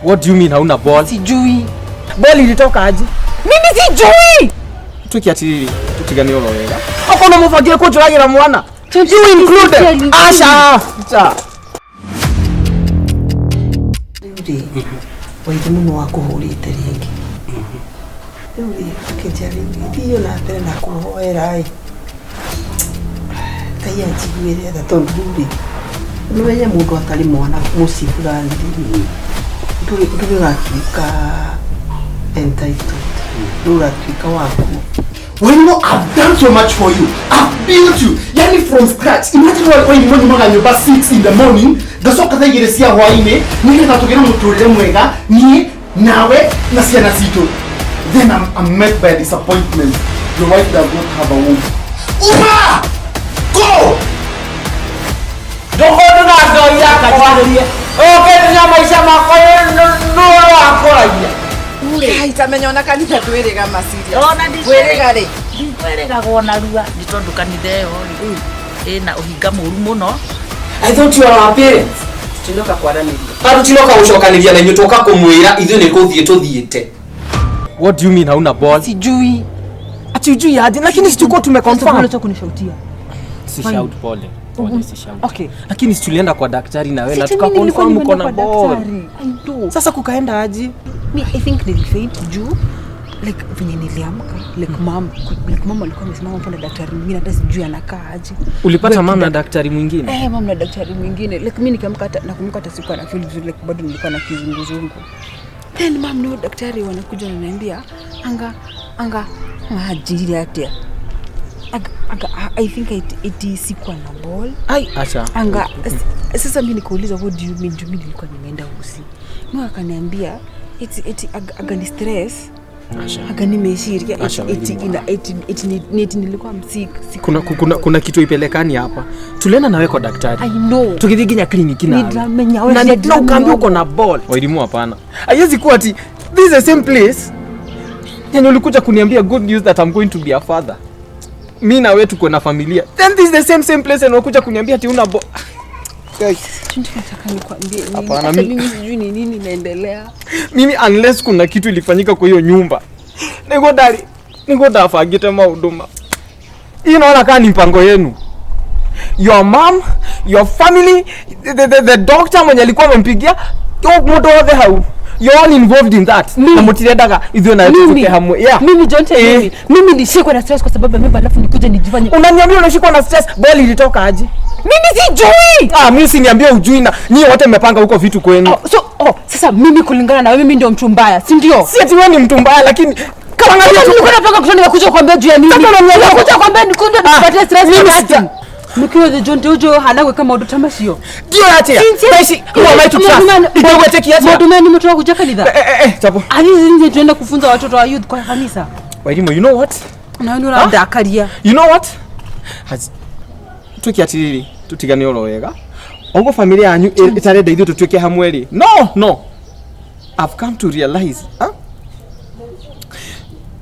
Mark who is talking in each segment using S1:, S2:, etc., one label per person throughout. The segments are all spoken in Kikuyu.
S1: What do you mean hauna ball?
S2: Sijui.
S1: Ball ilitoka aje?
S2: Mimi sijui.
S1: Twike atiriri, tutigane oro wega. Okorwo mũbangire kũnjũragĩra mwana. You included. Aca. Aca.
S3: Rĩu rĩ, Wairimu nĩ wakũhũrĩte rĩngĩ. Rĩu rĩ, akĩnjĩra rĩu rĩ, thiĩ na mbere na kũhoera ĩ. Ngai anjiguĩre tha tondũ rĩu rĩ, nĩũmenye mũndũ atarĩ mwana mũciĩ fulani rĩ, ndũrĩ ndũrĩ ũratuĩka entitled, ndũrĩ ũratuĩka waku.
S4: Wairimu, I've done so much for you. I've built you. Yani from scratch. Imagine Wairimu nyumaga nyũmba 6 in the morning, ngacoka thaa igĩrĩ cia hwainĩ, nĩgetha tũgĩe na mũtũrĩre mwega, niĩ, nawe, na ciana citũ. Then I'm met by disappointment. Your wife does not have a womb. Uma! Go!
S5: Ndũkũndũ na ndoi yakwa ũkĩte na maica makwa nũ wakũragia.
S6: Ngai tamenya ona kanitha ndwĩrĩga ma serious.
S7: Ona
S6: Kwĩrĩga rĩ?
S7: Ndikwĩrĩgagwo narua nĩ tondũ kanitha ĩyo rĩ ĩna ũhinga mũru mũno.
S5: I thought you are our parents.
S6: Tinoka kwaranĩria.
S5: Handũ tinoka gũcokanĩria na inyuĩ tũka kũmwĩra ithuĩ nĩ kũthiĩ tũthiĩte.
S1: What do you mean hauna ball?
S2: Sijui.
S1: Ati ujui aje, lakini si tulikuwa tumeconfirm.
S2: Unataka kunishautia.
S1: Si shout pole. Pole, si shout.
S2: Okay.
S1: Lakini si tulienda kwa daktari na wewe na
S2: Sisi mimi nilikuwa
S1: tukaconfirm uko
S2: nimeenda
S1: na
S2: kwa
S1: ball.
S2: daktari. I know.
S1: Sasa kukaenda aje?
S2: Me, I think nilifaint juu like venye niliamka like mom like mom alikuwa amesimama hapo na daktari mwingine hata sijui anakaa aje.
S1: Ulipata
S2: Like,
S1: mama na daktari mwingine?
S2: Eh, mom na daktari mwingine like mimi nikiamka hata nakumbuka hata sikuwa na feel vizuri like bado nilikuwa na kizunguzungu. Then mom na daktari wanakuja wananiambia anga anga ajiri atia. Anga, anga I think it sikuwa na ball.
S1: Ai, acha.
S2: Anga sasa mimi nikauliza what do you mean juu mimi nilikuwa nimeenda usi. Mimi akaniambia eti eti aga ni stress.
S1: Asha.
S2: Aga nimeshiria
S1: Asha,
S2: eti eti
S1: Wairimu.
S2: ina eti eti ni eti nilikuwa msik.
S1: Kuna kitu ipelekani hapa. Tulienda nawe kwa daktari.
S2: I know.
S1: Tukithiĩ nginya kliniki nawe.
S2: Nidramenya wewe
S1: Na na ukaambia uko na ball. Wairimu hapana. Haiwezi kuwa ati this is the same place. Yenye ulikuja kuniambia good news that I'm going to be a father. Mi na wewe tuko na familia. Then this is the same same place and unakuja kuniambia ati una ball. Guys,
S2: Nataka nikwambie nini?
S1: Hapana,
S2: Hata
S1: mi-
S2: mimi sijui ni nini inaendelea.
S1: mimi unless kuna kitu ilifanyika kwa hiyo nyumba. Niko dari, niko ndabangĩte maũndũ ma. Hii naona kaa ni mpango yenu. Your mom, your family, the doctor mwenye alikuwa amempigia, yo mũndũ wothe hau. You're all involved in that. Na mũtirendaga ithuĩ na
S2: Mimi.
S1: tuke hamwe. Yeah.
S2: Mimi Jonte,
S1: Eh.
S2: mimi mimi nishikwe na stress kwa sababu ya mimba alafu nikuje nijifanye.
S1: Unaniambia unashikwa na stress, ball ilitoka aje?
S2: Mimi sijui.
S1: Ah, mimi usiniambie ujui na nyinyi wote mmepanga huko vitu kwenu.
S2: Oh, so oh, sasa mimi kulingana na wewe mimi ndio mtu mbaya, si ndio?
S1: Si ati wewe ni mtu mbaya lakini kama
S2: Sasa
S1: angalia tu
S2: nilikuwa napanga kutoka nikakuja kukwambia juu ya nini?
S1: Sasa unaniambia-
S2: Nikakuja kukwambia nikuja nikupatie stress
S1: mimi
S2: kwa
S1: sita-
S2: dhati. Nikiwa the Jonte ujo hanagwe kama maũndũ ta macio.
S1: ndio atia. Taishi, who am I to trust? Nitagwetekia atia.
S2: Maũndũ maya nĩ mũtũra kuja kanitha.
S1: Eh, eh, eh, chapo.
S2: Ani nje tuenda kufunza watoto wa youth kwa kanisa.
S1: Wairimu, you know what?
S2: Na wewe ũrandakaria.
S1: You know what? Has twike atiriri tutigane oro wega. Ogo familia yanyu itarenda ithuĩ tutuĩke hamwe rĩ. No, no. I've come to realize, huh?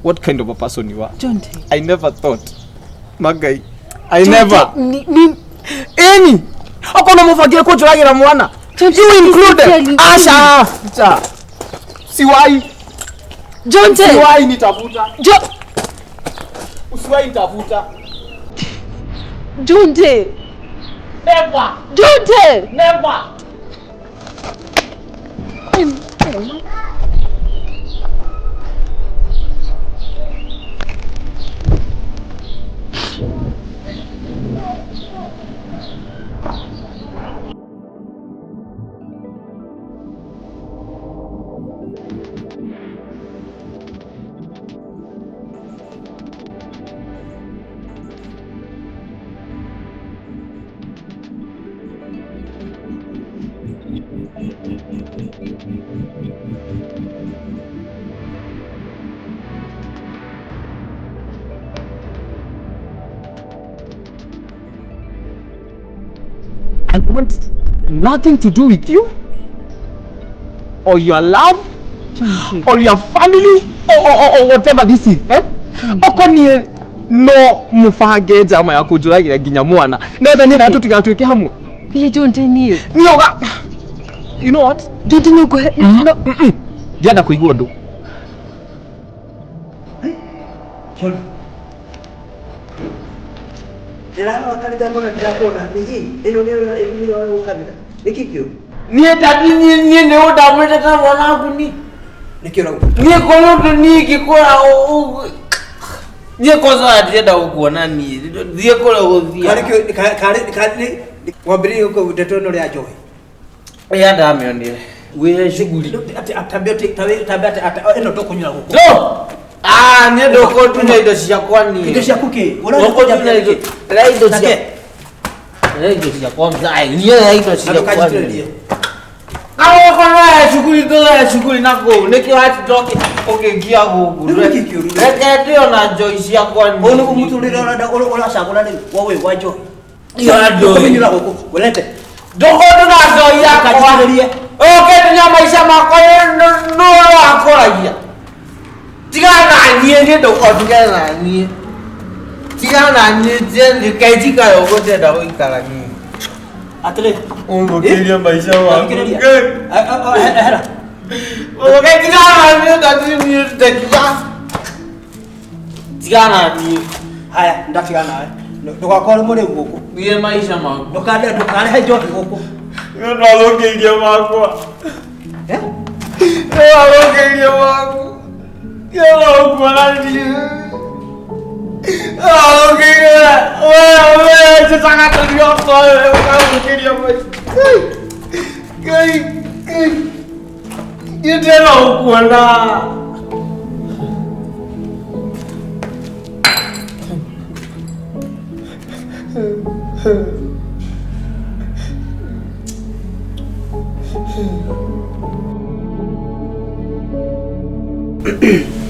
S1: What kind of a person you are.
S2: Jonte.
S1: I never thought. Magai. I never.
S2: Ni, ni,
S1: Eni. Okorwo mũbangire kũnjũragĩra mwana.
S2: Jonte,
S1: You included.
S2: sijui.
S1: Aca. Aca. Siwai.
S2: Jonte.
S1: Siwai nitafuta.
S2: Jo,
S1: Usiwai nitafuta.
S2: Jonte.
S7: Never,
S2: Jonte.
S7: never.
S1: I want nothing to do with you or your love or your family or whatever this is. Eh? Oko nie no mubange njama ya kunjũragĩra nginya mwana netha niĩ nawe tũtigatuĩke hamwe.
S2: Niĩ Jonte niĩ.
S1: Niĩ uga You know what?
S6: Daddy nĩ ngũhe no
S1: Ndienda kũigua ũndũ.
S3: Ndĩrarora kanitha ngona ndĩrakuona nĩkĩ ĩno nĩyo ĩno gũkanitha nĩkĩ kĩo
S5: Niĩ tati niĩ niĩ nĩ ũndamwĩte ta mwana waku ni.
S3: Nĩkĩ ũrauga?
S5: Niĩ korwo ũndũ niĩ ingĩkora niĩ kwanza ndirenda gũkuona niĩ thiĩ kũrĩa ũgũthiĩ.
S3: Karĩ karĩ karĩ wambĩrĩrie gũkũ ndeto ĩno rĩa njohi.
S5: Ĩya ndamĩonire. Wĩre shughuli.
S3: Tambe atĩ ĩno tũkũnyua gũkũ.
S5: No! Ah, niĩ ndũkũndunya indo ciakwa niĩ.
S3: Indo ciaku kĩ?
S5: Ũkũndunya indo. Rĩa indo
S3: Nake?
S5: ciakwa. Rĩa indo ciakwa mzai. Niĩ rĩa indo ciakwa.
S3: Ndũkanjitĩrĩrie.
S5: Arokorwo ya cukuru tũgaya cukuru na kũu nĩkĩo watinda ũkĩngia gũkũ.
S3: Rĩu nĩkĩ kĩũru?
S5: Reke ndĩo na njoi ciakwa niĩ.
S3: Ũyũ nĩguo mũtũrĩre ũrenda ũracagũra rĩu wa ũyũ wa njohi.
S5: Ya njohi.
S3: Tũkũmĩnyuĩra gũkũ. Ũrete.
S5: Ndũkũndunya njoi yakwa.
S3: Ndũkanjitĩrĩrie.
S5: Ũkĩndunya maica makwa nũ wakũragia. Tigana na niĩ niĩ ndũkondigane na niĩ. Tigana na niĩ reke njikare ũguo ndĩrenda gũikara niĩ.
S3: Atĩrĩ.
S1: Ũthũkĩirie maica maku.
S3: Thikĩrĩria. Ehera.
S5: Ũke tigana na niĩ ndati niĩ ndekia. Tigana na niĩ.
S3: Haya, ndatigana nawe. Ndũgakorwo mũrĩu gũkũ.
S5: Niĩ maica maku.
S3: Ndũkarehe njohi gũkũ.
S1: Nĩ ũrathũkĩirie makwa.
S3: Eh?
S1: Nĩ ũrathũkĩirie maku. Nĩ ũrakuona niĩ. Ũrathũkĩirie. We we njĩtaga tũrio twa ũrathũkĩirie maica. Ngai Ngai. Niĩ ndĩrenda gũkuona.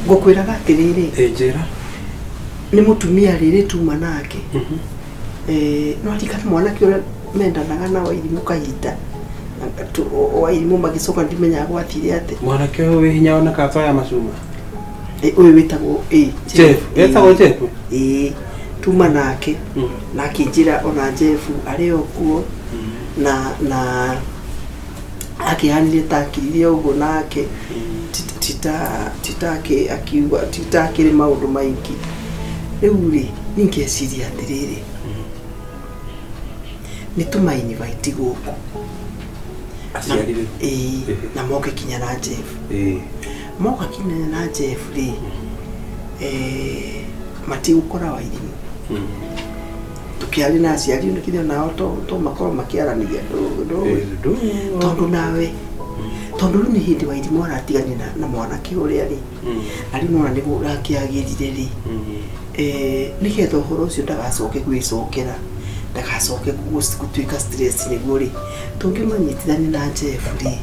S3: Ngũkwĩraga atĩrĩrĩ.
S8: Njĩra.
S3: Nĩ mũtumia rĩrĩ tuma nake. No aririkana mwanake ũrĩa mendanaga na Wairimũ kahinda Wairimũ magĩcoka ndimenyaga gwathire atĩa.
S8: Mwanake ũyũ wĩ hinya ona kaba ya macuma.
S3: Ũyũ wĩtagwo
S8: Jeff. Etagwo Jeff.
S3: Ĩĩ tuma nake na akĩnjĩra ona Jeff arĩ o kuo na na akĩhanire ta akiririe ũguo nake tita tita akiuga tita akĩrĩ maũndũ maingĩ. Rĩu rĩ niĩ ngeciria atĩrĩrĩ nĩ tũmainvite gũkũ
S8: Aciari rĩu.
S3: Ĩĩ na moke kinya na Jeff. Moka kinya na Jeff rĩ matigũkora Wairimũ. Tũkĩaria na aciari nĩkĩrĩa nao to makorwo makĩaranĩria tondũ nawe tondũ rĩu nĩ hĩndĩ Wairimũ aratiganire na mwanake ũrĩa rĩ na rĩu nĩwona nĩguo ũrakĩagĩrire rĩ nĩgetha ũhoro ũcio ndagacoke gwĩcokera ndagacoke gũtuĩka stress nĩguo rĩ tũngĩmanyitithania na Jeff rĩ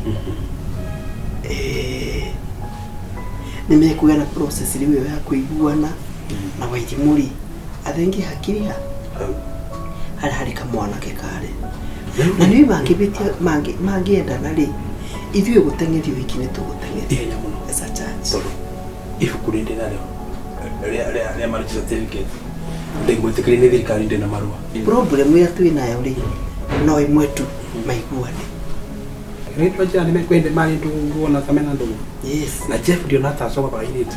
S3: nĩ mekũgĩa na process rĩu ĩyo ya kũiguana na Wairimũ rĩ athengie hakiri ha harĩa harĩ kamwanake karĩ na nĩ mangĩbĩtia mangĩendana rĩ ithuĩ gũteng'erio wiki nĩ tũgũteng'erio
S8: Ihenya mũno.
S3: As a church.
S8: Tondũ ibuku rĩrĩ narĩo rĩa marriage certificate ndĩgwĩtĩkĩria nĩ thirikari ndĩ na marũa.
S3: Problem ĩrĩa twĩ nayo rĩ no ĩmwe tu maiguane.
S8: Rĩtwa njĩra nĩ mekwende marĩ ndũgũ ona ta mena ndũgũ.
S3: Yes.
S8: Na Jeff ndiona ta acoka kwa airĩtu.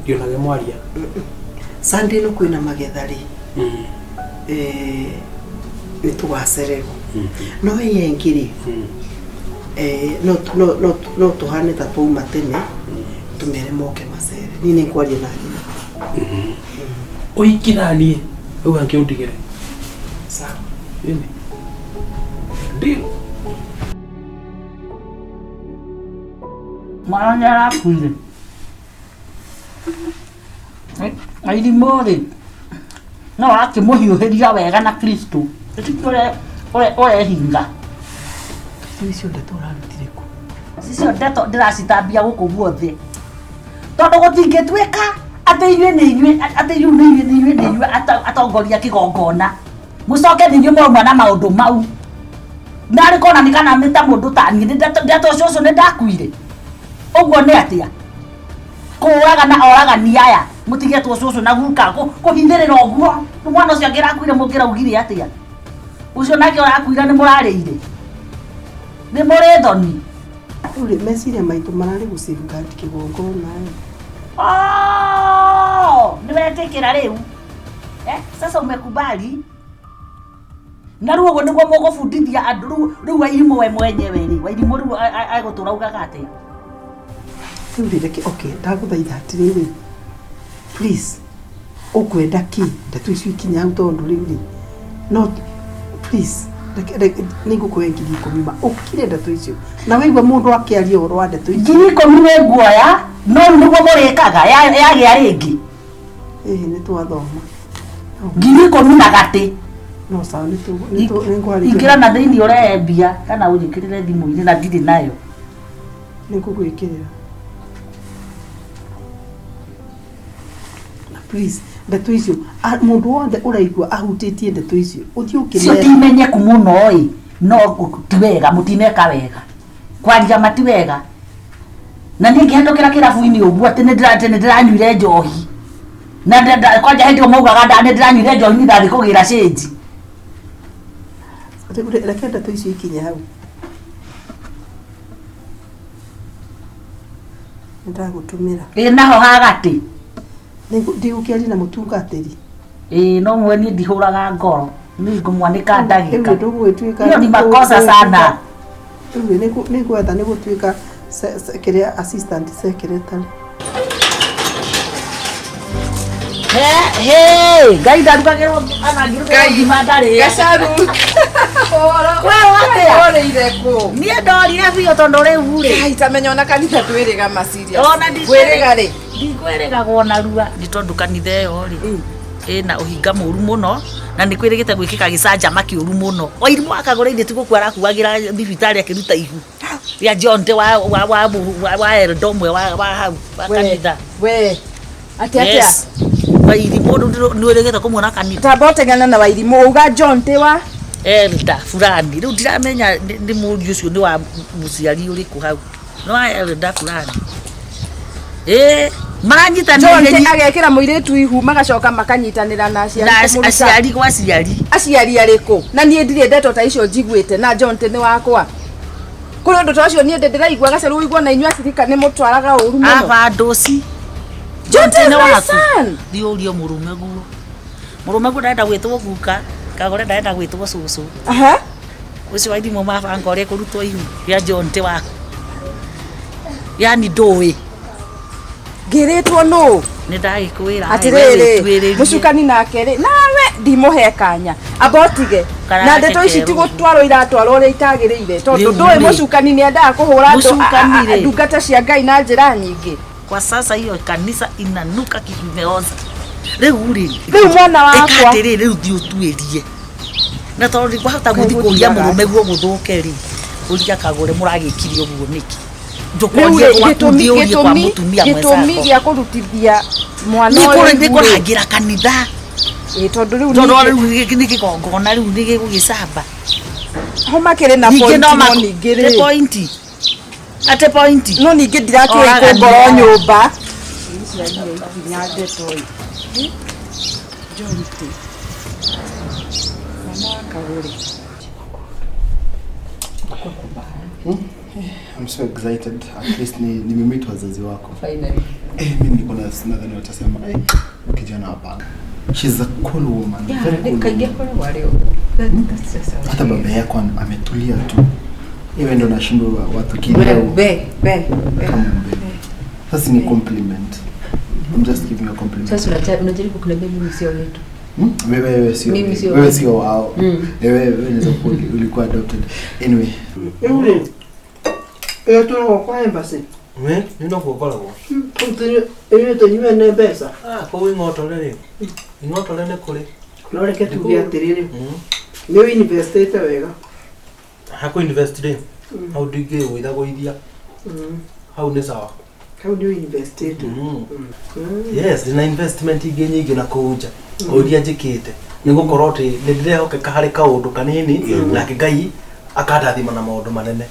S8: Ndionage mwaria.
S3: Sunday ĩno kwĩna magetha rĩ nĩ tũgacererwo no ĩyo ĩngĩ rĩ no tũhane ta twauma tene tũmere moke macere niĩ nĩ ngwaria na nyina.
S8: Ũhiki na niĩ rĩu angĩ ũndigĩre.
S3: Sawa.
S8: Ĩni. Deal.
S7: Mwana nĩ arakuire. Wairimũ rĩ no akĩmũhiũhĩria wega na Kristo ũrĩa ũrehinga.
S3: Icio ndeto ũrarutire kũ?
S7: Icio ndeto ndĩracitambia gũkũ guothe tondũ gũtingĩtuĩka atĩ inyuĩ nĩ inyuĩ atĩ inyuĩ nĩ inyuĩ nĩ inyuĩ nĩ inyuĩ atongoria kĩgongona mũcoke nĩ inyuĩ mwauma na maũndũ mau narĩ kona nĩ kana nĩ ta mũndũ ta niĩ ndeto ũcio ũcio nĩ ndakuire ũguo nĩ atĩa kũũragana oragani aya mũtigetwo cũcũ na guka kũhithĩrĩra ũguo mwana ũcio angĩrakuire mũngĩraugire atĩa ũcio nake ũrakuire nĩ mũrarĩire nĩ mũrĩ thoni.
S3: Rĩu rĩ meciria maitũ mararĩ gũ safeguard kĩgongona ĩ.
S7: Oh, nĩwetĩkĩra rĩu eh, sasa umekubali na rĩu ũguo nĩguo mũgũbundithia andũ rĩu rĩu Wairimũ we mwenyewe rĩ Wairimũ rĩu agũtũra ugaga atĩa?
S3: Rĩu rĩ reke okay ndagũthaitha atĩrĩrĩ please ũkwenda kĩ ndeto icio ikinye hau tondũ rĩu rĩ no please reke reke nĩngũkũhe 10,000 ma ũkire ndeto icio na waigua mũndũ akĩaria ũhoro wa ndeto icio
S7: 10,000 nĩ nguoya no rĩu nĩguo mũrĩkaga yagĩa rĩngĩ.
S3: Ĩhĩ nĩ twathoma.
S7: 10,000 na gatĩ.
S3: No sawa nĩ nĩngwarĩria.
S7: Ingĩra na thĩinĩ ũrehe mbia kana ũnjĩkĩrĩre thimũ-inĩ na ndirĩ nayo.
S3: Nĩngũgwĩkĩrĩra. Na please ndeto icio mũndũ wothe ũraigua ahutĩtie ndeto icio ũthiĩ
S7: Cio
S3: ũkĩmera.
S7: ti menyeku mũno ĩ no ti wega mũtineka wega kwaria ma ti wega na niĩ ngĩhetũkĩra kĩrabu-inĩ ũguo atĩ nĩ ndĩranyuire njohi na kwanja hĩndĩ ĩyo maugaga nĩ ndĩranyuire njohi niĩ ndathiĩ kũgĩra cĩnji.
S3: Rĩu reke ndeto icio ikinye hau. Nĩndagũtũmĩra.
S7: Ĩ naho ha gatĩ.
S3: Ndigũkĩaria na mũtungatĩri.
S7: Ĩ no mwe niĩ ndihũraga ngoro niĩ ngũmwanĩka ndagĩka.
S3: Rĩu ndũgũgĩtuĩka
S7: Hiyo ni makosa sana.
S3: Rĩu nĩngwetha nĩ gũtuĩka kĩrĩa assistant secretary.
S7: He Ngai ndarugagĩrwo ana ngĩrugagĩrwo ngima ndarĩe.
S6: Gacaru.
S7: Kwĩrwo atĩa?
S6: Ũrĩire kũ?
S7: Niĩ ndorire biũ tondũ rĩu rĩ.
S6: Ngai tamenya ona kanitha twĩrĩga ma serious.
S7: Ona
S6: Kwĩrĩga rĩ.
S7: Ndikwĩrĩgagwo narua nĩ tondũ kanitha ĩyo rĩ ĩna ũhinga mũru mũno na nĩ kwĩrĩgĩte gwĩkĩka gĩcanjama kĩũru mũno. Wairimũ akagũra ithe ti gũkua arakuagĩra thibitarĩ akĩruta ihu rĩa John te wa elder ũmwe wa hau wa kanitha.
S6: We. Atĩa atĩa?
S7: Yes. Wairimũ nĩ wĩrĩgĩte kũmuona kanitha.
S6: Tamba ũteng'ana na Wairimũ uga John te wa
S7: elder fulani rĩu ndiramenya nĩ mũriũ ũcio nĩ wa mũciari ũrĩkũ hau nĩ wa elder fulani ĩĩ maranyitanĩire
S6: John te agekĩra mũirĩtu ihu magacoka makanyitanĩra na aciari
S7: na
S6: kũmũruta.
S7: aciari gwa aciari
S6: aciari arĩkũ na niĩ ndirĩ ndeto ta icio njiguĩte na John te nĩ wakwa kũrĩ ũndũ ta ũcio niĩ ndĩ ndĩraigua gacaru ũigua na inyuĩ acirika nĩ mũtwaraga ũru mũno
S7: aba ndũci
S6: John te is my son
S7: thiĩ ũrie mũrũme guo mũrũme guo ndarenda gwĩtwo guka kagore ndarenda gwĩtwo cũcũ
S6: Aha.
S7: ũcio Wairimũ mabanga ũrĩa kũrutwo ihu rĩa John te waku yani ndũĩ
S6: ngĩrĩtwo nũ
S7: nĩ ndagĩkwĩra
S6: atĩrĩrĩ mũcukani nake rĩ nawe ndimũhe kanya amba ũtige na ndeto ici ti gũtwarwo iratwarwo ũrĩa itagĩrĩire tondũ
S7: Rĩu
S6: ndũĩ
S7: rĩ.
S6: mũcukani nĩ endaga kũhũra andũ
S7: Mũcukani rĩ.
S6: ndungata cia Ngai na njĩra nyingĩ
S7: kwa sasa hiyo kanisa inanuka kimeoza rĩu rĩ
S6: Rĩu mwana wakwa.
S7: ĩka atĩrĩrĩ rĩu thiĩ ũtuĩrie na tondũ ndingũhota gũthiĩ kũria mũrũme guo gũthũke rĩ ũria kagũre mũragĩkire ũguo nĩkĩ
S6: Rĩu
S7: ndũkorie
S6: rĩ,
S7: gwaku
S6: gĩtũmi
S7: thiĩ ũrie kwa
S6: gĩtũmi
S7: mũtumia
S6: gĩtũmi
S7: mwenzako
S6: gĩa kũrutithia mwana ũyũ
S7: nĩ
S6: ihu rĩ.
S7: kũrangĩra kanitha
S6: Ĩ, tondũ rĩu
S7: tondũ
S6: ningĩ-
S7: rĩu nĩ kĩgongona rĩu nĩ gĩgũgĩcamba
S6: ho makĩrĩ na
S7: Ningĩ
S6: point
S7: no
S6: no
S7: ningĩ
S6: ningĩ rĩ
S7: pointi ate pointi
S6: no ningĩ ndirakĩũĩ
S7: Oraga
S6: kũ ngoro
S7: nĩ-
S6: nyũmba
S2: Nginya ndeto ĩ. John te. Mwana wa Kagũre.
S4: I'm so excited. At least ni nimemeet wazazi wako.
S2: Finally.
S4: Eh, mimi niko na nadhani watasema eh, kijana hapana. She's a cool woman. Very cool.
S2: Kaingĩ
S4: woman.
S2: akoragwo arĩ ũguo. That's just how
S4: Hata
S2: she
S4: baba
S2: is.
S4: yako ametulia tu. Iwe ndo nashindwa watu
S2: We,
S4: kileo.
S2: we, we, we.
S4: Come on, babe. Sasa ni compliment. I'm just giving you a compliment.
S2: Sasa unajaribu kuniambia mimi sio wetu.
S4: Hmm? Wewe wewe sio
S2: Mimi sio
S4: wewe
S2: wetu.
S4: sio wao. Wewe wewe unaweza kuwa ulikuwa adopted. Anyway,
S3: Rĩu rĩ ĩyo tũragwo kwa embassy
S8: Nĩ no gũkoragwo.
S3: Ithuĩ tũnyuane mbeca
S8: Ah, kũu ing'otore rĩ. Ing'otore nĩ kũrĩ.
S3: no reke tuge atĩrĩrĩ nĩ ũinvestĩte wega
S8: Hakũ invest rĩ. Hau ndingĩgũithagũithia. Hau nĩ sawa.
S3: hau nĩ ũinvestĩte
S8: Yes, ndĩna investment ingĩ nyingĩ na kũu nja. O iria njĩkĩte. Nĩ gũkorwo atĩ nĩ ndĩrehokeka harĩ kaũndũ kanini nake Ngai akandathima na maũndũ manene.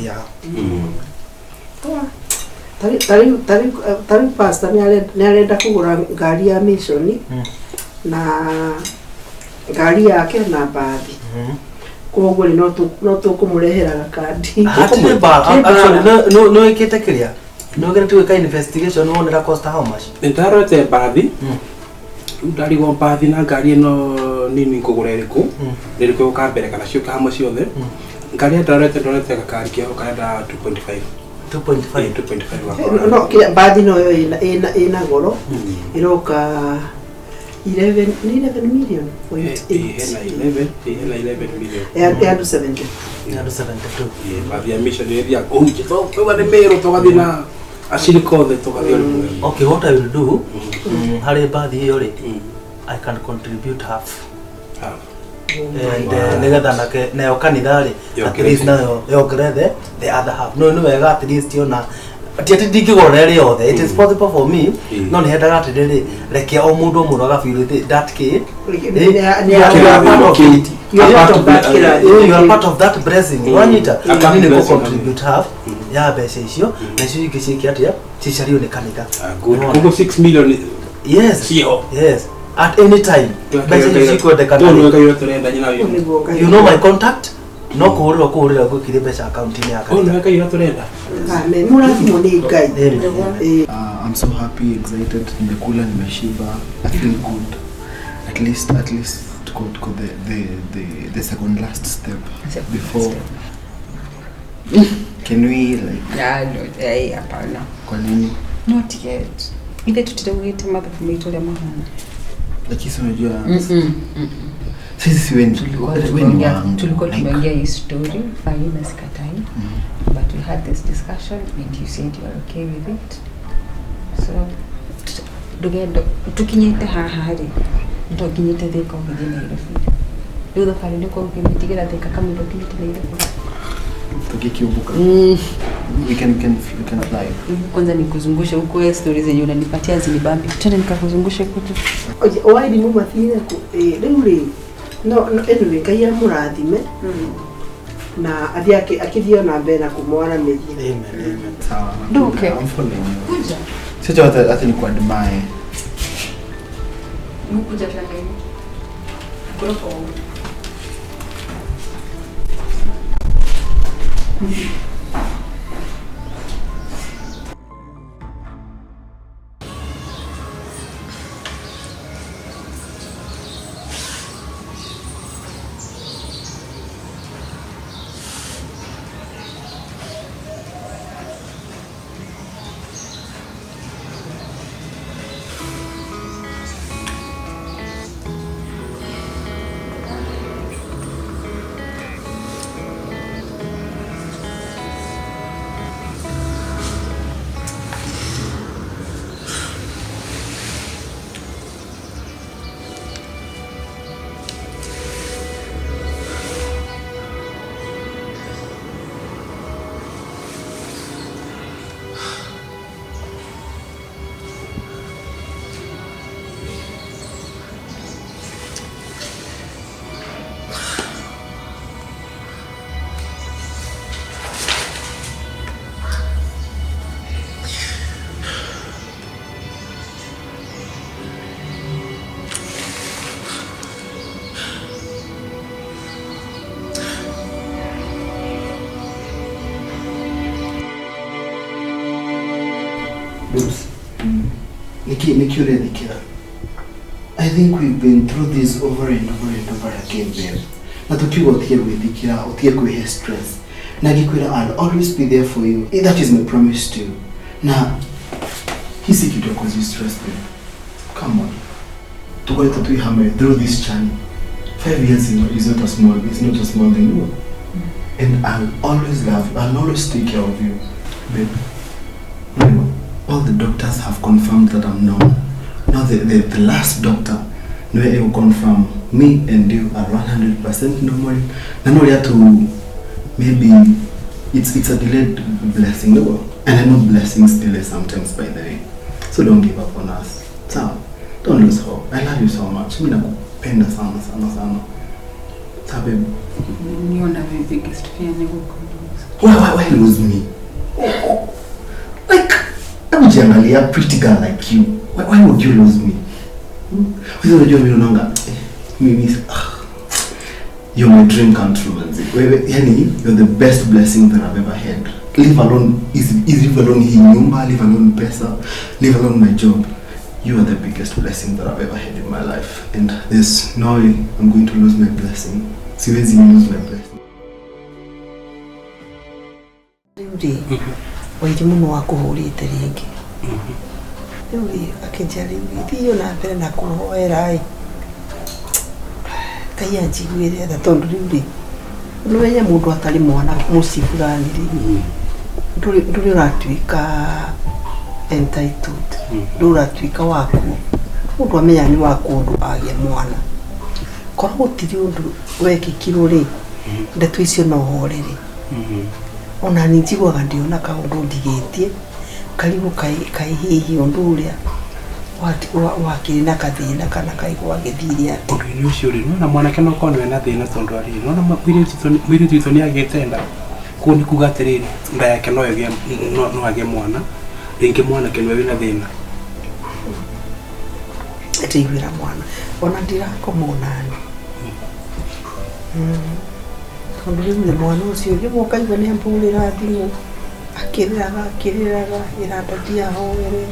S8: Yeah.
S3: Tarĩu pastor nĩ arenda kũgũra ngari ya mission na ngari yake na mbathi Koguo rĩ no tũkũmũrehera gakandi.
S8: Hatirĩ mbara. Actually no no ĩkĩte kĩrĩa. No gera tuweka investigation wone ra cost how much.
S9: Ndarorete mbathi. Ndarigwo mbathi na ngari ĩno nini ngũgũra ĩrĩkũ. Nĩrĩkũ ĩgũka mbere kana ciũka hamwe ciothe. Ngari ndarorete gakari keho karenda 2.5.
S8: 2.5
S9: 2.5.
S3: No kĩrĩa mbathi no yo ĩna goro. Ĩroka 11 million point 8.
S9: Hena 11 million.
S3: Ya 70.
S8: Ya 72.
S9: Bathi ya mission ĩrĩa kũhunjia tũgathiĩ Meru tũgathiĩ na acirika othe tũgathiĩ.
S8: Okay, what I will do harĩ mbathi ĩyo rĩ, I can contribute half. And nigetha nake nayo kanitha rĩ at least nayo yongerere the other half. No nĩ wega at least ona ti atĩ ndingĩgũra ĩrĩ yothe. It is possible for me no nĩ hendaga atĩrĩrĩ reke o mũndũ o mũndũ agafeel that kid you are part of that blessing. Wanyita nĩ nĩ contribute half ya mbeca icio na icio ingĩ ciĩke atĩa cicario nĩ kanitha.
S9: Koguo 6 million.
S8: Yes. Yes. At any time mbeca icio cikwendekana. You know my contact. No kuhurira gwikire mbeca account-inĩ ya kanitha.
S3: Amen. Mũrathimwo nĩ Ngai.
S10: I'm so happy, excited, nimekula, nimeshiba. I feel good. At least tuko the second last step before. Can we like?
S2: Yeah, no, hapana.
S10: Kwa nini?
S2: Not yet. Ile tutiraugite mathabu maitu ũrĩa mahana.
S10: Lakini si unajua. Sisi wewe ni wangu.
S2: Tulikuwa tumeongea hii story, fine, sikatai. But we had this discussion and you said you are okay with it. So ndugendo tukinyite haha rĩ, ndokinyite Thika ũgĩthiĩ Nairobi. Rĩu thabarĩ nĩ ũkorwo ũkĩmĩtigĩra Thika kamũira ũkinyĩte Nairobi.
S10: Tukikiumbuka. We can fly.
S2: Kwanza nikuzungushe huko, wewe stories zenye unanipatia zinibambi. Tena nikakuzungushe kwetu.
S3: Wairimu mathire ku rĩu rĩ no anyway Ngai amũrathime na athiĩ akĩthiĩ na mbere na kũmwaramĩria.
S8: Amen. Amen.
S10: Sawa.
S2: Nduke.
S10: I'm following you.
S2: Kuja.
S10: Sio hata ni kuadmire.
S2: Mkuja tena hivi. Kuropo.
S10: Babes, Nikki, I think we've been through this over and over and over again, babe. Na tukiuga utige gwithikira, utige kwihe stress. Na ngikwira I'll always be there for you. That is my promise to you. Na hisi kitu ya cause you stress, babe. Come on. Tukoretwo twi hamwe through this journey. 5 years is not a small, it's not a small thing, no. And I'll always love you. I'll always take care of you, babe. No, all the doctors have confirmed that I'm normal. Now the last doctor no will confirm me and you are 100% normal. Now we have to maybe it's a delayed blessing, no? And I know blessings delay sometimes, by the way. So don't give up on us. So don't lose hope. I love you so much. Mimi nakupenda sana sana sana. So babe,
S2: you are my biggest fear.
S10: Why lose me? Oh, like I'm generally a pretty girl like you. Why would you lose me? Unajua mimi unaonga mimi You're my dream come true, manzi. Wewe, yani, you're the best blessing that I've ever had. Leave alone, is leave alone hii nyumba, leave alone pesa, leave alone my job. You are the biggest blessing that I've ever had in my life. And there's no way I'm going to lose my blessing. Siwezi lose my blessing.
S3: Rĩu rĩ, Wairimu nĩ wakũhũrĩte rĩngĩ. Rĩu rĩ, akĩnjĩra rĩu rĩ, thiĩ na mbere na kũhoera ĩ. Ngai anjiguĩre tha tondũ rĩu rĩ, nĩũmenye mũndũ atarĩ mwana mũciĩ fulani rĩ, ndũrĩ ũratuĩka entitled, ndũrĩ ũratuĩka waku. Mũndũ amenya nĩ wa kũndũ agĩa mwana. Korwo gũtirĩ ũndũ wekĩkirwo rĩ, ndeto icio no horere. Ona niĩ njiguaga ndĩona kaũndũ ndigĩtie, karigwo kaĩ hihi ũndũ ũrĩa wakĩrĩ na kathĩna kana kaĩ gwagĩthire atĩa.
S9: Ũndũ-inĩ ũcio rĩ, nĩwona mwanake no akorwo nĩwe na thĩna tondũ arĩ, nĩwona mũirĩtu witũ nĩagĩte nda, koguo nĩ kuga atĩrĩrĩ, nda yake no ĩgĩe, no agĩe mwana, rĩngĩ mwanake nĩwe wĩna thĩna.
S3: Ndĩiguĩra mwana, ona ndirakoma onani. Tondũ rĩu nĩ mwana ũcio rĩmwe ũkaigua nĩ ambũrĩra thimũ, akĩrĩraga akĩrĩraga, ĩra ndadi ahoere.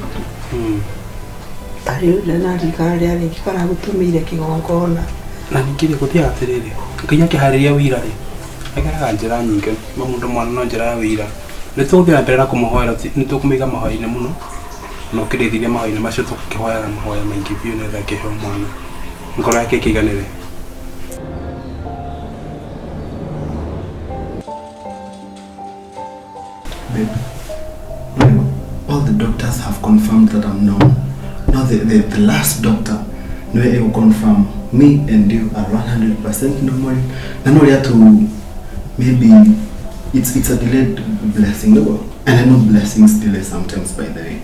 S3: Ta rĩu nĩndaririkana rĩrĩa rĩngĩ karagũtũmĩire kĩgongona.
S9: Na ningĩ rĩ, gũthiaga atĩrĩrĩ, Ngai akĩharĩria wĩira rĩ, ageraga njĩra nyingĩ, no mũndũ mwana no njĩra ya wĩira. Nĩ tũgũthiĩ na mbere na kũmũhoera, nĩ tũkũmũiga mahoya-inĩ mũno, na ũkĩrĩthirie mahoya-inĩ macio tũkĩhoyaga mahoya maingĩ biũ nĩgetha akĩheo mwana, ngoro yake ĩkĩiganĩre.
S10: Babe, all the doctors have confirmed that I'm normal. Now the last doctor niwe able confirm me and you are 100% normal. Na no to maybe it's a delayed blessing, no? And I know blessings delay sometimes, by the way.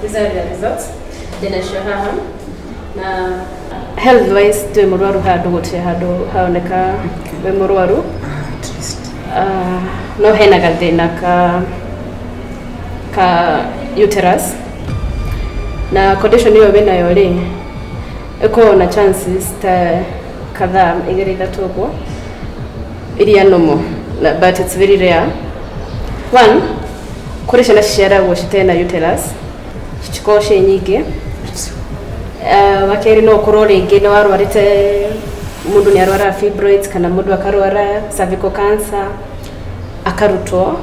S11: These are the results. Ndĩnacio haha na health wise twĩ mũrwaru handũ gũtirĩ handũ haoneka wĩ mũrwaru. No hena gathĩna ka uterus na condition ĩyo wĩnayo rĩ, ĩkoragwo na chances ta kadhaa igĩrĩ ithatũ ũguo iria normal, but it's very rare. One, kũrĩ ciana ciciaragwo citarĩ na uterus, citikoragwo ciĩ nyingĩ. Wa kerĩ no ũkorwo rĩngĩ nĩ warwarĩte, mũndũ nĩ arwaraga fibroids kana mũndũ akarwara cervical cancer akarutwo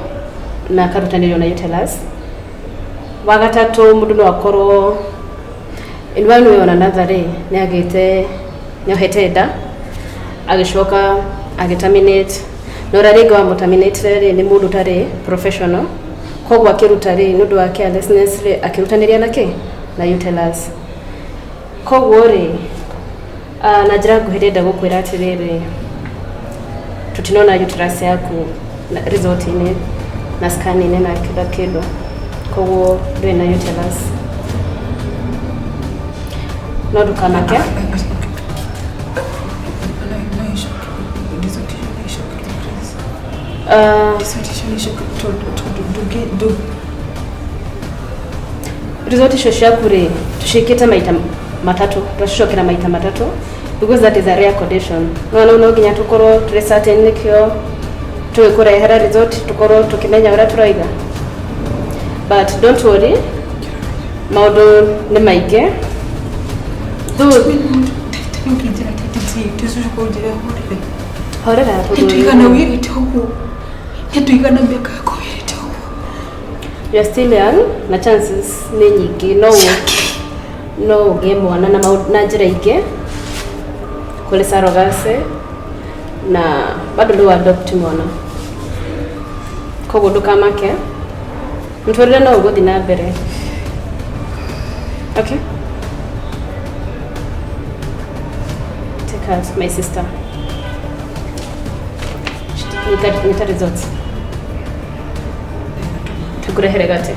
S11: na akarutanĩrio na uterus. Wa gatatũ mũndũ no akorwo in one way or another rĩ, nĩ nĩohete nda agĩcoka agĩterminate, na ũrĩa rĩngĩ wamũterminate rĩ nĩ mũndũ ũtarĩ professional, koguo akĩruta rĩ nĩ ũndũ wa carelessness rĩ akĩrutanĩria na kĩ na uterus. Koguo rĩ, na njĩra nguhĩ ndĩrenda gũkwĩra atĩrĩrĩ, tũtinona uterus yaku result-inĩ na scan-inĩ na kila kĩndũ, koguo ndũrĩ na uterus. No ndũkamake. Result icio ciaku rĩ, tũciĩkĩte maita matatũ, twacicokera maita matatũ because that is a rare condition. No no nginya tũkorwo tũrĩ certain nĩkĩo tũgĩkũrehera result, tũkorwo tũkĩmenya ũrĩa tũraiga. But don't worry, maũndũ nĩ maingĩ. Horera you are still young na chances nĩ nyingĩ, no ũgĩe mwana na njĩra ingĩ kũrĩ surrogacy na bado no adopt mwana, koguo ndũkamake, mũtũrĩre no ũgũthiĩ na mbere. Okay, take heart, my sister. Nita results tukurehere gate.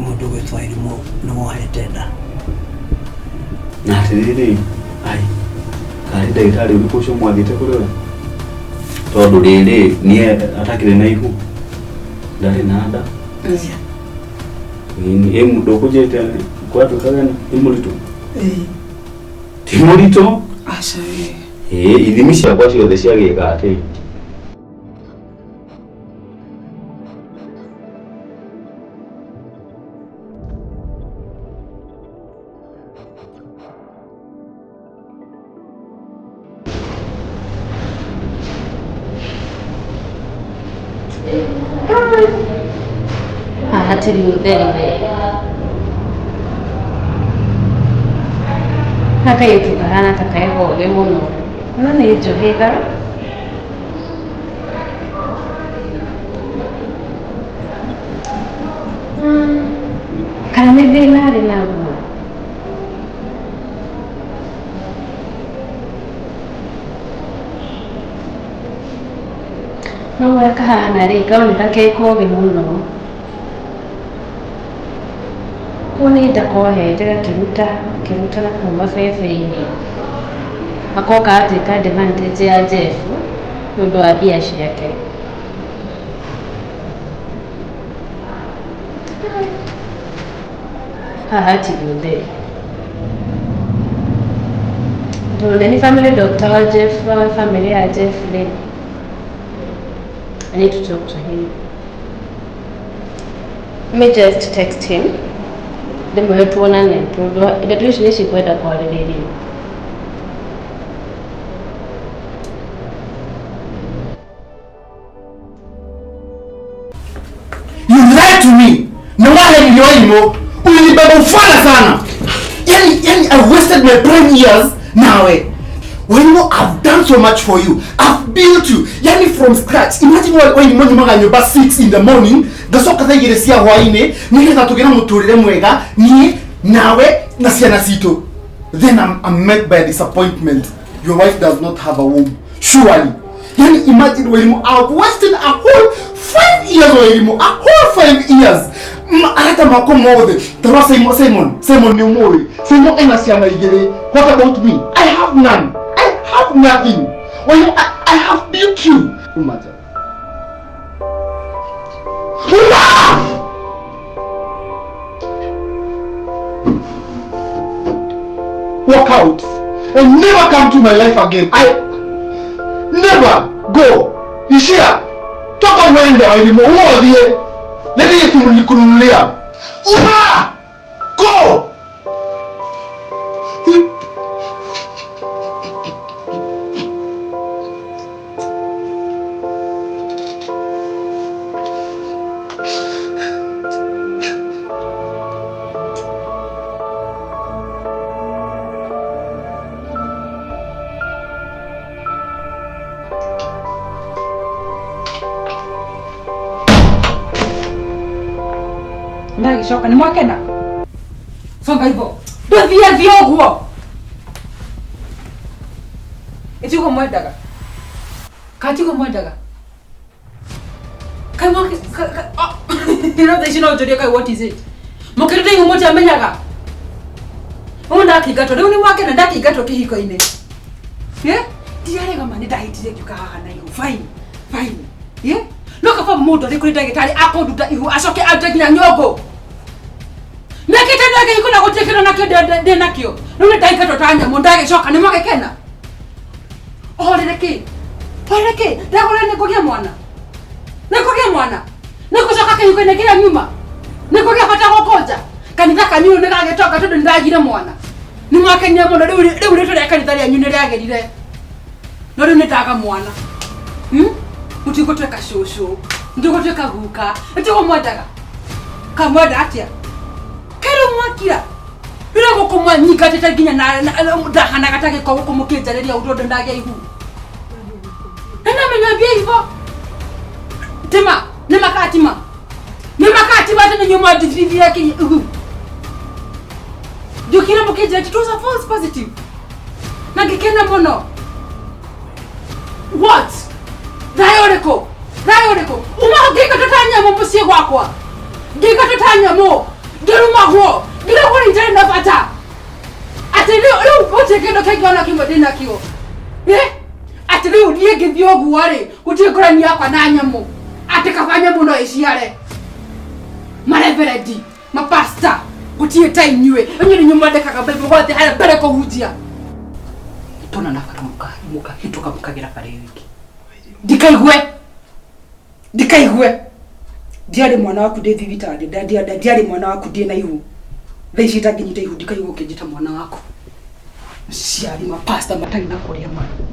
S3: Mũndũ gwĩtwo Irimũ nĩ wohete nda.
S12: Na atĩrĩrĩ, ai, karĩ ndagĩtarĩ ũrĩkũ ũcio mwathiĩte kũrĩ we? Tondũ rĩrĩ, niĩ atakĩrĩ na ihu, ndarĩ na nda. Ĩ ndũkũnjĩrĩte kwatuĩkaga nĩ mũritũ? Ti mũritũ?
S2: Aca we.
S12: Ĩ, ithimi ciakwa ciothe ciagĩka atĩ.
S11: Haha hatirĩ ũtheri we. Gaka kairĩtu kahana ta kegogĩ mũno. No nĩ njũhĩga. Kana nĩ thĩna arĩ naguo? No ũrĩa kahana rĩ, karoneka ke kogĩ mũno. Koguo nĩ ndakohete gakĩruta, gakĩruta na kũu mabebe-inĩ. Akoka agatuĩka advantage ya Jeff nĩ ũndũ wa mbia ciake. Haha hatirĩ ũtheri. Tondũ nĩ family doctor wa Jeff, wa family ya Jeff rĩ, I need to talk to him. Let me just text him. Ndĩmwĩre tuonane tondũ ndeto ici nĩ cikwenda kwarĩrĩrio.
S4: You lied to me. Na wale niliwaimo. Ulinibeba ufala sana. Yani I wasted my prime years nawe. Waimo, I've done so much for you. I've built you. Yani from scratch. Imagine waimo nyumaga nyumba 6 in the morning. Ngacoka thaa igĩrĩ cia hwainĩ nĩgetha tũgĩe na mũtũrĩre mwega niĩ nawe na ciana citũ. Then I'm met by disappointment. Your wife does not have a womb. Surely. Yani imagine Wairimu, I've wasted a whole 5 years Wairimu, a whole 5 years. Arata makwa mothe. Tarora Simon, Simon, Simon nĩ ũmũĩ. Simon ena ciana igĩrĩ. What about me? I have none. I have nothing. Wairimu, I have built you. Umaja. Uma! Walk out and never come to my life again. I never go. Ishia, toka uende Wairimu, uodhie. Leti Yesu nilikununulia. Uma! Go!
S2: Ndagĩcoka nĩ mwakena songa hivyo ndũthiĩ thiĩ ũguo ĩtiguo mwendaga ka tiguo mwendaga kai mwake no thaa ici no njũrie kai what is it mũkĩrĩte ihu mũtiamenyaga ũũ ndakĩingatwo rĩu nĩ mwakena ndakĩingatwo kĩhiko-inĩ. Ndirarega ma nĩ ndahĩtire ngiũka haha na ihu fine fine no kaba mũndũ arĩ kũrĩ ndagĩtarĩ akũnduta ihu acoke andute nginya nyũngũ mĩaka ĩtano ya kĩhiko na gũtirĩ kĩndũ nakĩo ndĩ nakĩo rĩu nĩ ndaingatwo ta nyamũ ndagĩcoka nĩ mwagĩkena ũhorere kĩ horere kĩ ndagũrĩre nĩ ngũgĩa mwana nĩ ngũgĩa mwana nĩ ngũcoka kĩhiko-inĩ kĩrĩa nyuma nĩ ngũgĩa bata gũkũnja kanitha kanyu nĩ gagĩtonga tondũ nĩ ndagire mwana nĩ mwakenire mũno rĩu rĩtwa rĩa kanitha rĩanyu nĩ rĩagĩrire no rĩu nĩ ndaga mwana mũtigũtuĩka cũcũ mũtigũtuĩka guka nĩtiguo mwendaga kamwenda atĩa kaĩ mwakira rĩrĩa gũkũ mwanyingatĩte nginya ndahanaga ta gĩko gũkũ mũkĩnjarĩria ũndũ tondũ ndagĩa ihu na namenya mbia ivo tima nĩ makatima nĩ makatima atĩ nĩ inyuĩ mwandithithia ihu njũkire mũkĩnjĩra it was a false positive na ngĩkena mũno. What? Thayũ ũrĩkũ? Thayũ ũrĩkũ? Uma ngĩingatwo ta nyamũ mũciĩ gwakwa. Ngĩingatwo ta nyamũ. Ngĩrumagwo, ngĩragwo nĩ itarĩ na bata. Atĩ rĩu rĩu gũtirĩ kĩndũ kĩngĩ ona kĩmwe ndĩ nakĩo. Eh? Atĩ rĩu niĩ ngĩthiĩ ũguo rĩ, gũtirĩ ngũrani yakwa na nyamũ. Atĩ kaba nyamũ no ĩciare. Mareverendi, mapasta, gũtirĩ ta inyuĩ. Inyuĩ nĩ inyuĩ mwandĩkaga Bible gwatĩ harĩa mbere kũhunjia. Tona na bara mũkahĩtũka mũkagera bara ĩyo ĩngĩ. Ndikaigue. Ndikaigue. Ndiarĩ mwana waku ndĩ thibitarĩ, ndiarĩ mwana waku ndĩ na ihu. Thaa ici itangĩnyita ihu ndikaigua ũkĩnjĩta mwana waku. Aciari mapasta matarĩ na kũrĩa marĩ.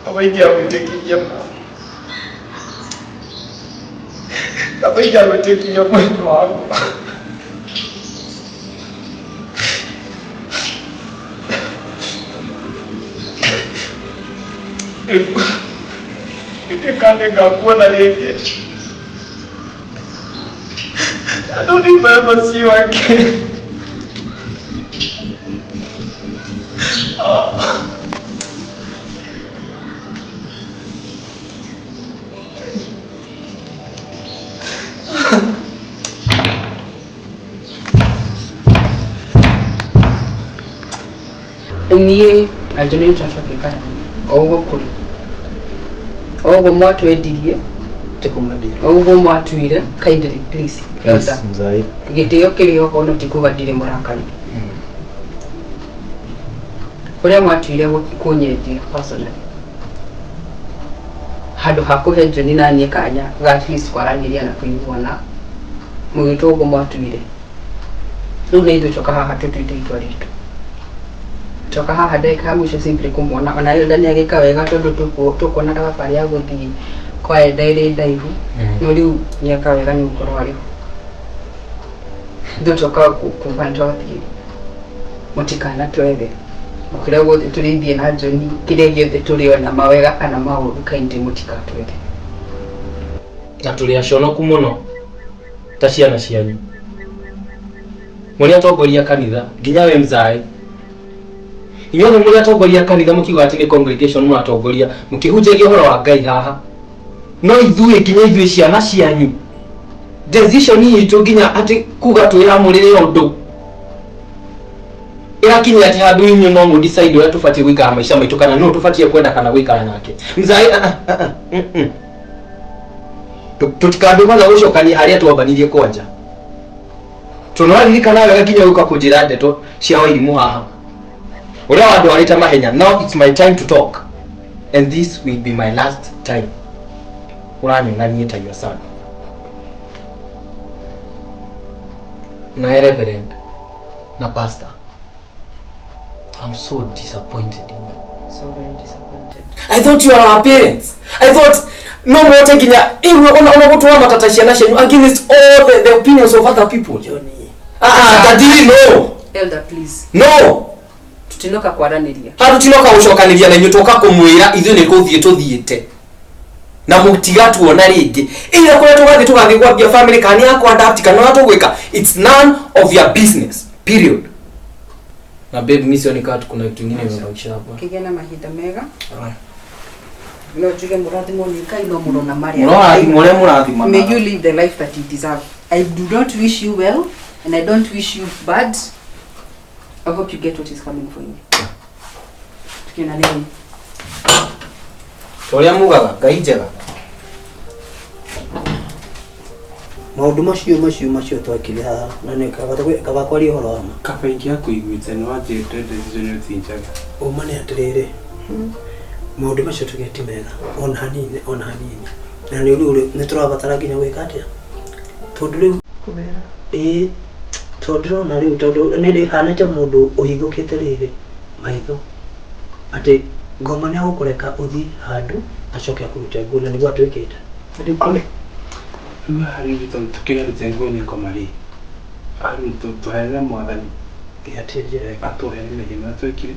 S1: Abaingĩagwĩtĩkirie ma. Abaingĩagwĩtĩkirie mwendwa wakwa. Rĩu nĩngakuona rĩngĩ. I don't think I ever see you again.
S2: Niĩ na John nĩ tũracoka o ũguo kũrĩ o ũguo mwatwendirie o ũguo mwatuire kindly please.
S8: Yes, mzai.
S2: Gĩtĩo kĩrĩ oho no ti kuga ndirĩ mũrakaru. Ũrĩa mwatuire kũnyendia personally handũ ha kũhe John na niĩ kanya ga at least kwaranĩria na kũiguana, mũgĩtua ũguo mwatuire. Rĩu nĩ ithuĩ tũka haha tũtuĩte itua ritũ. Toka haha ndagĩka ya mũico simply kũmuona ona Elda nĩ agĩka wega tondũ tũkuonaga thabarĩ ya gũthiĩ kwa Elda ĩrĩ ndaihu, no rĩu nĩ eka wega nĩ gũkorwo arĩ ho. Ithuĩ tũka kuga nĩ twathiĩ, mũtikanatwethe kũrĩa guothe tũrĩthiĩ na John, kĩrĩa gĩothe tũrĩona mawega kana maũru, kindly mũtigatwethe.
S13: Na tũrĩ aconoku mũno ta ciana cianyu mũrĩ atongoria kanitha, nginya we mzae, inyuothe mũrĩ atongoria kanitha, mũkiuga atĩ nĩ congregation mũratongoria mũkĩhunjagia ũhoro wa Ngai haha, no ithuĩ, nginya ithuĩ ciana cianyu, decision itũ nginya atĩ kuga twĩamũrĩre ũndũ ĩrakinya atĩ handũ inyuĩ no mũ decide ũrĩa tũbatiĩ gũikara maica maitũ kana no tũbatiĩ kwenda kana gũikara nake mzae. Ah, ah, ah, Tũtikambie kwanza gũcokania harĩa twambanirie kwanja, tondũ waririkana wega nginya gũka kũnjĩra ndeto cia Wairimũ haha ũrĩa wandwarĩte mahenya. Now it's my time to talk and this will be my last time. Ũranyona niĩ ta your son na reverend na pastor, I'm so disappointed in you.
S2: So very disappointed.
S13: I thought you are our parents. I thought no muote nginya iwe ona gũtwara matata ciana cianyu against all the opinions of other people.
S3: Johnny.
S13: Ah ah, daddy, no.
S2: Elder, please.
S13: No.
S2: Tutinoka kwaranĩria.
S13: Handũ tinoka gũcokanĩria na inyuĩ, tũka kũmwĩra ithuĩ nĩ kũthiĩ tũthiĩte na mũtigatuona rĩngĩ, ĩrĩa kũrĩa tũgathiĩ gwambia family kana nĩ yakwa adapt kana ũrĩa tũgwĩka, it's none of your business, period. Na babe, mimi sioni kama kuna kitu kingine imebakisha hapa.
S2: Kĩgĩa na mahinda mega. No njuge mũrathimwo nĩ Ngai no mũrona marĩa.
S13: Mũrathimwo ũrĩa mũrathimana.
S2: May you live the life that you deserve. I do not wish you well and I don't wish you bad. I hope you get what is coming for you. Tukiona nini?
S13: Ũrĩa mugaga Ngai njega.
S3: Maũndũ macio twekire haha na nĩ kaba kwaria ũhoro wa ma.
S9: Kaba ingĩakũiguĩte nĩ wanjĩrĩte decision ĩyo ti njega.
S3: Ũma nĩ atĩrĩrĩ, maũndũ macio tuge ti mega ona hanini, ona hanini, na nĩ rĩu nĩ tũrabatara nginya gwĩka atĩa, tondũ rĩu ĩĩ, tondũ ndĩrona rĩu, tondũ nĩ rĩhanĩte mũndũ ũhingũkĩte rĩrĩ maitho atĩ ngoma nĩ agũkũreka ũthiĩ handũ acoke akũrute nguo, na nĩguo atwĩkĩte.
S9: Rĩu haha rĩu tondũ tũkĩgarũte nguo nĩ ngoma rĩ, rĩu tũherere mwathani
S3: hatirĩ njĩra ĩngĩ.
S9: Atũherere mehia marĩa twekire.